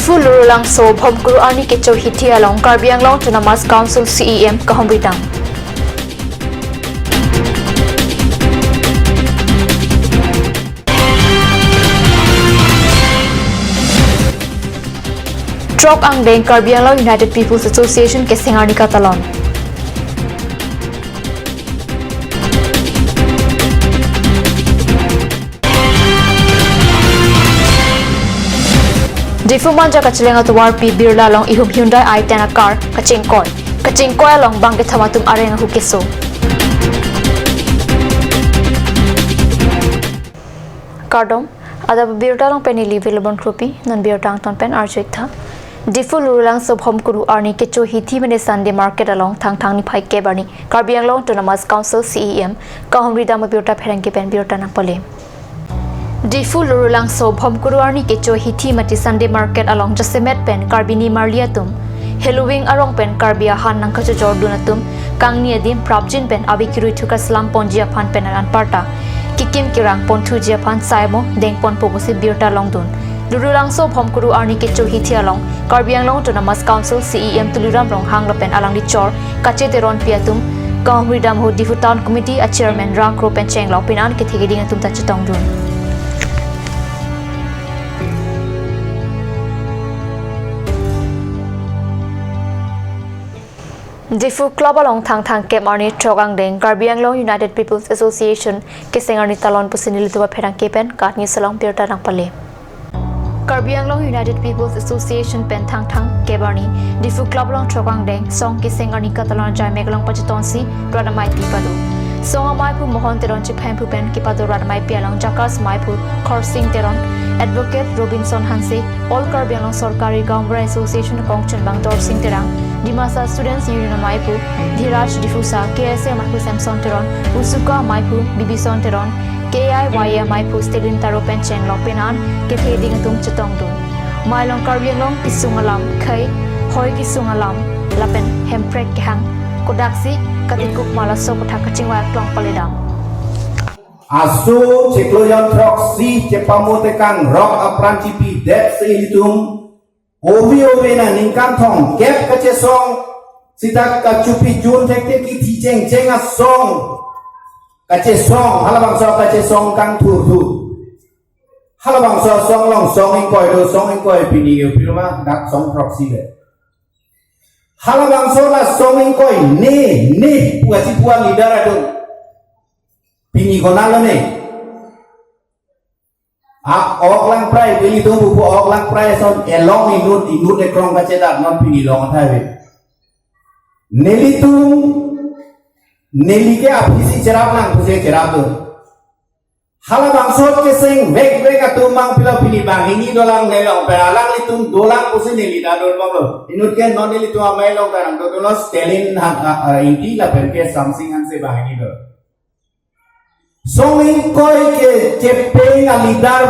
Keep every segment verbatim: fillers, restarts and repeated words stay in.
Diphu Lurulangso Bhomkuru arni kecho hithi along Karbi Anglong Autonomous Council C E M kahumri dam. Throk angdeng Karbi Anglong United People's Association keseng arni katalon. Diphu Manja kacheleng atovarpi Birla along ihum Hyundai i ten a-car kachingkoi. Kachingkoi along bang kethom atum areng ahu keso. Kardom, adap abirta along pen neli Vilabon Kropi, non birta angton pen arju-ik tha. Diphu Lurulangso Bhomkuru arni kecho hithi mane Sunday Market along Thangthang niphai kep arni Karbi Anglong Autonomous Council C E M kahumri dam abirta pherangke pen birta nangpale. Diphu Lurulangso Bhomkuru arni kecho hithi mati Sunday Market along jasemet pen Karbi nimarli atum, heloving arong pen Karbi ahan nangkachojordun atum, kangni adim prapjin pen ave kirui thu kaslam ponji aphan pen anparta kikim kirang ponthuji aphan saimo dengponpo pusi birta longdun. Lurulangso Bhomkuru arni kecho hithi along Karbi Anglong Autonomous Council C E M Tuliram Ronghang lapen alangli chor Kache Teronpi atum kahumri dam ahut Diphu Town Committee a-Chairman Rang Kro pen chenglok pin an kethe keding atum ta chetongdun. Diphu Club along Thangthang kep arni throk angdeng Karbi Anglong United People's Association keseng arni talon pusi nelitum apherangke pen KAT News along birta nangpale. Karbi Anglong United People's Association pen Thangthang kep arni Diphu Club along throk angdeng song keseng arni katalon ajaimek along pachetonsi rat ameipi pado. Song ameiphu Mohon Teron chephemphu pen kepado rat ameipi along Jakas meiphu Khorsing Teron, Advocate Robinson Hanse, All Karbi Anglong Sorkari Gaonbura Association akongchunbang Dorsing Terang, Dimasa Students Union ameiphu Dhiraj Diphusa, K S A ameiphu Samson Teron, USUKA ameiphu Bibison Teron, K I Y A ameiphu Stalin Taro pen chenglok pin an kethe keding atum chetongdun. Mai along Karbi Anglong kesung alam, khei hoi kesung alam lapen hemprek kehang kodaksi katikup ma laso aputhak kachingvai aklong paledam. Aso chiklo jon throksi chepamotekang rok apran chipidetsi ilitum ove ove na ningkan thomkep kachesong sita kachopijun thekthe kithi chengcheng asong kachesong, halabangso kachesong kangthurthur. Halabangso asong along song ingkoi do, song ingkoi pini ke pirma dak song throksi le. Halabangso la song ingkoi ne ne puasi pua leader atum pini konat lo ne. A-ok lang prai, pini tum pupu ok lang prai ason elong inut inut ekrong kachedat non pini long thai ve. Nelitum neli ke aphisi cherap lang pusi cherap do. Halabangso keseng vek vek atum mang pilo pini banghini dolang nelong pen alanglitum dolang pusi neli ta dol bom lo. Inut ke non nelitum amei long tarang do dono Stalin ha, ha, ha, Ingti lapen ke Samsing Hanse banghini do. Song ingkoi ke chepeng a leader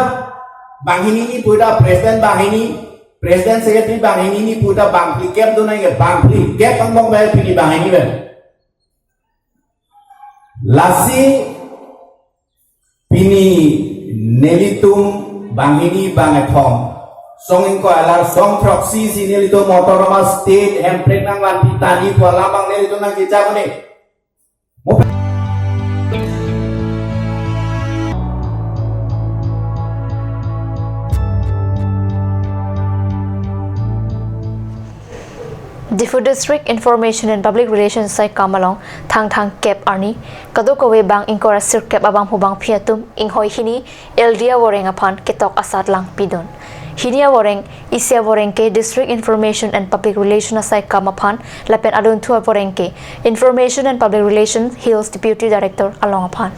banghini ni puta president banghini, president secretary banghini ni puta bangphlikep do nai ke bangphlikep angbong bai pini banghini bai. Lasi pini nelitum banghini bangkethom song ingkoi alar song throksi si nelitum autonomous state hemprek nangvanpi tani pu alam abang nelitum nangkechak ne. Diphu District Information and Public Relations asaikam along Thangthang kep arni kadokave bang ingkoi ra sirkep abang hubang phi atum inghoi hini L D avoreng aphan ketok asatlang pidun. Hini avoreng isi avoreng ke District Information and Public Relation asaikam aphan lapen adunthu avoreng ke Information and Public Relation Hills Deputy Director along aphan.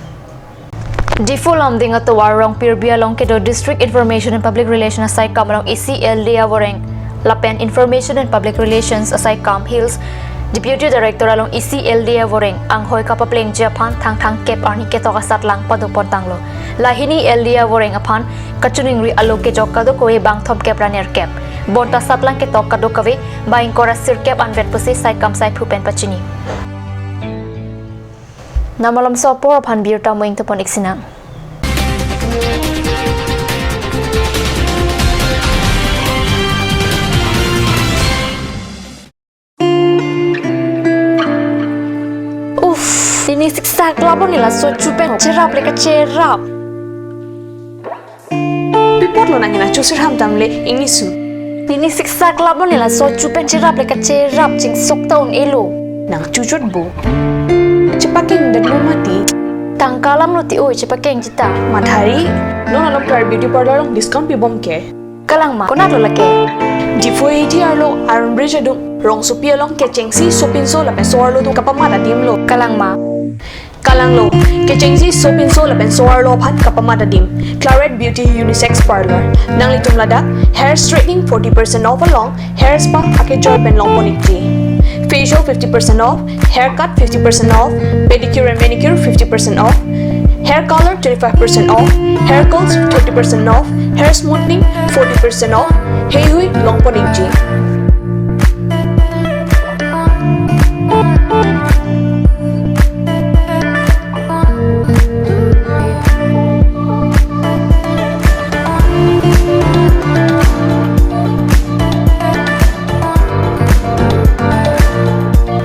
Diphu Lumding atovar Rongpirbi along kedo District Information and Public Relation asaikam along isi L D avoreng lapen Information and Public Relations asaikam Hills Deputy Director along isi L D avoreng anghoi kapaplengji aphan Thangthang kep arni ketok asatlang padopon tanglo. La hini L D avoreng aphan kachiningri alo kejok kadokave bang thomkep ra nerkep. Bonta asatlang ketok kadokave bang ingkoi ra sirkep anvet pusi saikam saiphu pen pachini. Namalam so apor aphan birta mo ingtapon iksinang. Pini siksak labon ni laso chu pen cherap le kacherap. Pi apotlo nang hena chusir ham tam le ingni su. Pini siksak labon ni laso chu pen cherap le kacherap, chingsok ta un-elo. Nang chuchot bo. Chepakeng det lo mati. Tangka alam lo ti oi, chepakeng chita. Mathari, non along Claret Beauty Parlour along discount pibom ke. Kalang ma, konat lo lake? Diphu A T arlo, Iron Bridge adung, rongsopi along kechengsi sopinso lapen so-arlo atum kapamat adim lo. Kalang ma? Kalang lo, kechengsi sopinso lapen so-arlo aphan kapamat adim. Claret Beauty Unisex Parlour. Nanglitum ladak hair straightening forty percent off along hair spa akejoy pen longpon ikji. Facial fifty percent off, haircut fifty percent off, pedicure and manicure fifty percent off, hair color twenty-five percent off, hair curls thirty percent off, hair smoothing forty percent off, heihui longpon ikji.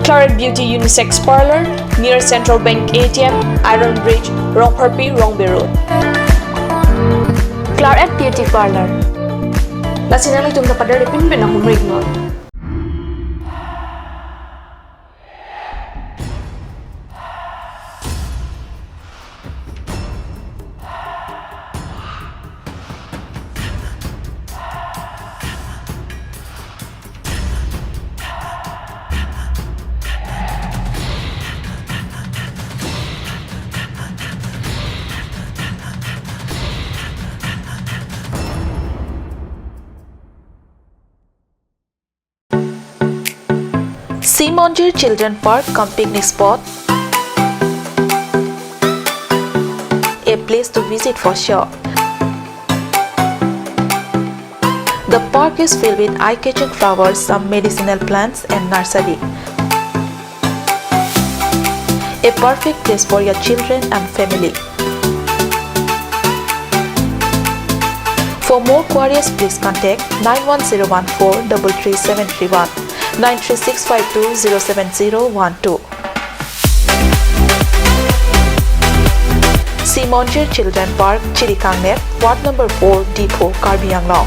Claret Beauty Unisex Parlour, near Central Bank A T M, Iron Bridge, Rongpharpi, Rongbe Road. Claret Beauty Parlour. Lasi nanglitum ta pader pinpin ahumrik non. Simonjir Children Park cum picnic spot, a place to visit for sure. The park is filled with eye-catching flowers, some medicinal plants and nursery. A perfect place for your children and family. For more queries, please contact nine one zero one four double three seven three one, nine three six five two zero seven zero one two. Simonjir Children Park, Chirikangnep, Ward number four, Diphu, Karbi Anglong.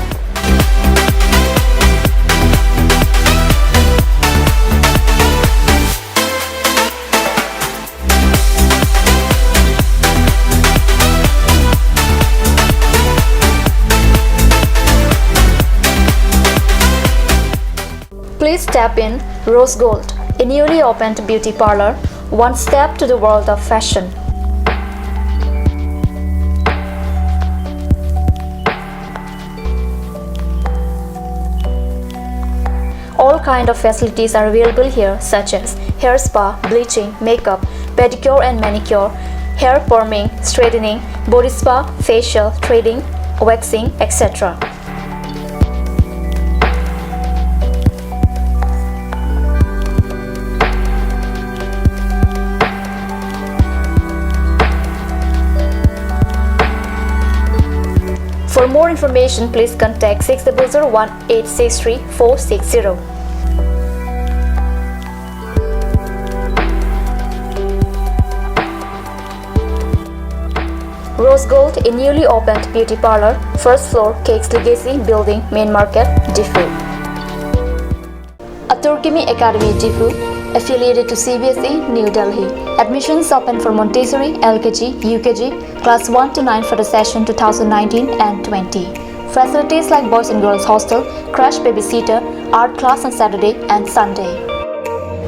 Please step in Rose Gold, a newly opened beauty parlour, one step to the world of fashion. All kind of facilities are available here, such as hair spa, bleaching, makeup, pedicure and manicure, hair perming, straightening, body spa, facial, threading, waxing, et cetera. For more information, please contact six double zero one eight six three four six zero. Rose Gold, a newly opened beauty parlour, first floor, Cakes Legacy Building, Main Market, Diphu. Atur Kimi Academy, Diphu, affiliated to C B S E, New Delhi. Admissions open for Montessori, L K G, U K G, class one to nine for the session two thousand nineteen and twenty. Facilities like boys and girls hostel, crash babysitter, art class on Saturday and Sunday.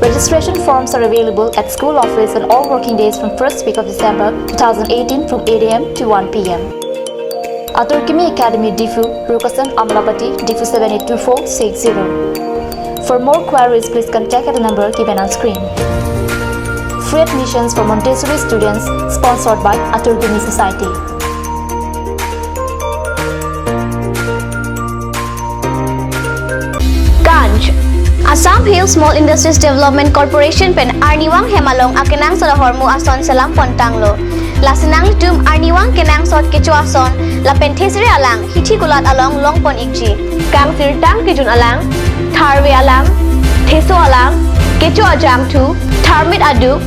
Registration forms are available at school office on all working days from first week of December two thousand eighteen from eight A M to one P M. Atur Kimi Academy, Diphu, Rukasan, Amlapatty, Diphu seven eight two four six zero. For more queries, please contact at the number given on screen. Free admissions for Montessori students, sponsored by Atur Kimi Society. Ganj. Assam Hill Small Industries Development Corporation pen arnivang hem along akenangsot ahormu ason selam pontanglo. Lasi nanglitum arnivang kenangsot kecho ason lapen thesere alang hithi kulat along longpon ikji. Kangsirtang kejun alang, tharve alang, theso alang, kecho ajangthu, tharmit aduk,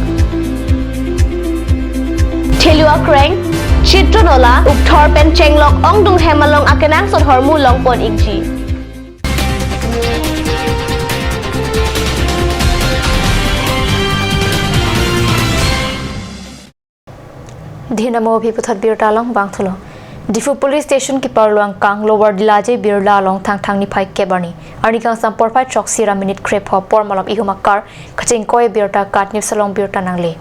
Helua Kreng, Chitro Nola, Ukthor pen Chenglok ongdung hem along akenangsot ahormu longpon ikji. Dhinamo aphi puthot birta along bangthulo. Diphu Police Station kiparlo angkang Lower Dilaje Birla along Thangthang niphai kep arni, arni kangsam porphai throksi ra minute krepho apor malom ihum akar kachingkoi birta Katnip Salong birta nangle.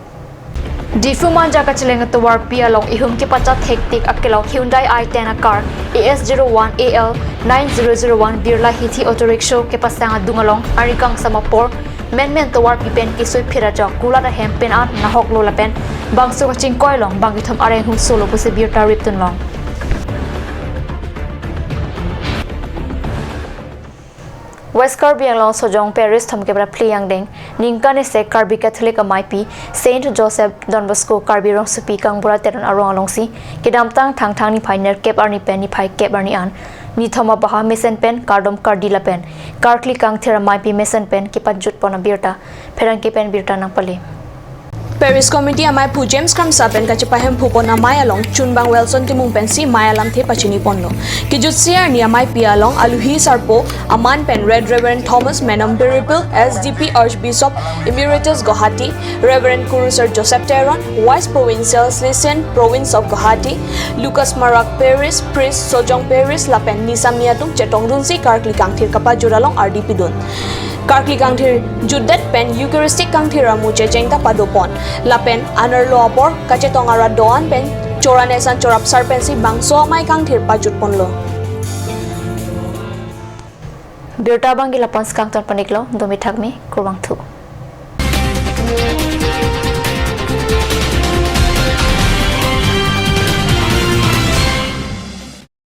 Diphu Manja kacheleng atovarpi along ihum kepachat hektik akelok Hyundai i ten akar A S zero one A L nine zero zero one Birla Hithi Auto Rickshaw kepasang adung along arni kangsam apor menmen tovarpi pen kesui phit ajok kulat ahem pen an nahoklo lapen bangso kachingkoi along bang kethom areng hum solo pusi birta ripdunlong. West Karbi Anglong Sojong Parish Thomkep ra phli angdeng ningkan isi Karbi Catholic ameipi Saint Joseph Don Bosco Karbi Rongsopi Kangbura Teron arong alongsi kedamtang Thangthang niphai nerkep arni pen niphai kep arni an nithom abaha mesen pen kardom kardi lapen karkli kangthir ameipi mesen pen kepajutpon abirta pherangke pen birta nangpale. Parish Committee ameiphu James Kramsa pen kachepahemphu pon amei along Chunbang Wilson Timung pensi mei alamthe pachini ponlo. Kejutsi arni ameipi along aluhi sarpo aman pen Red Reverend Thomas Menom Biripil, S D P Archbishop Emeritus Guwahati, Reverend Kurusar Joseph Teron, Vice Provincial Salesian Province of Guwahati, Lucas Marak Parish Priest Sojong Parish lapen Nisa Miya atum chetongdunsi karkli kangthir kapajut along ardi pidun. Karkli kangthir jutdet pen Eucharistic kangthir amu checheng ta padopon. Lapen anerlo apor kachetong arat do-an pen chora nesan chorap sar pensi bangso amei kangthir pajutponlo. Birta abangke lapu-an si kangton pon-iklo, dome thakme, kurvangthu.